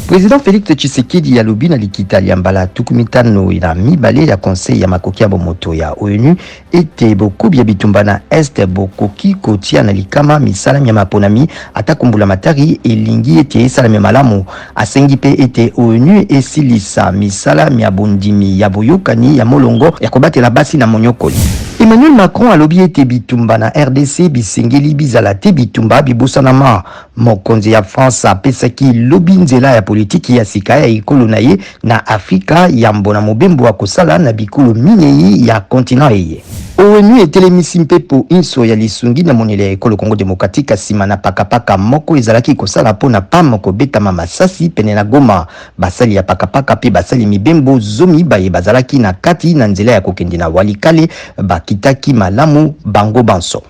President Felix Tshisekedi alobi na likita lya mbala 52 ya Conseil ya makoki ya bomoto ya ONU ete bokobi ya bitumba na Est bokoki kotia na likama misala mya maponami atako mbulamatari elingi ete esalame malamu. Asengi mpe ete ONU esilisa misala mya bondimi ya boyokani ya molongo ya kobatela basi na monyokoli. Emmanuel Macron alobi ete bitumba na rdc bisengeli bizala te bitumba bibosanama. Mokonzi ya France apesaki lobi nzela ya politiki ya sika ya ekolo na ye na Afrika yambo na mobembo akosala na bikolo minei ya continent eye. ONU etelemisi mpepo inso ya lisungi na monele ya Ekolo Congo democratique nsima na pakapaka moko ezalaki kosala mpo na PAM kobetama masasi pene na Goma. Basali ya pakapaka mpe basali mibembo 10 baye bazalaki na kati na nzela ya kokende na Walikale bakitaki malamu bango banso.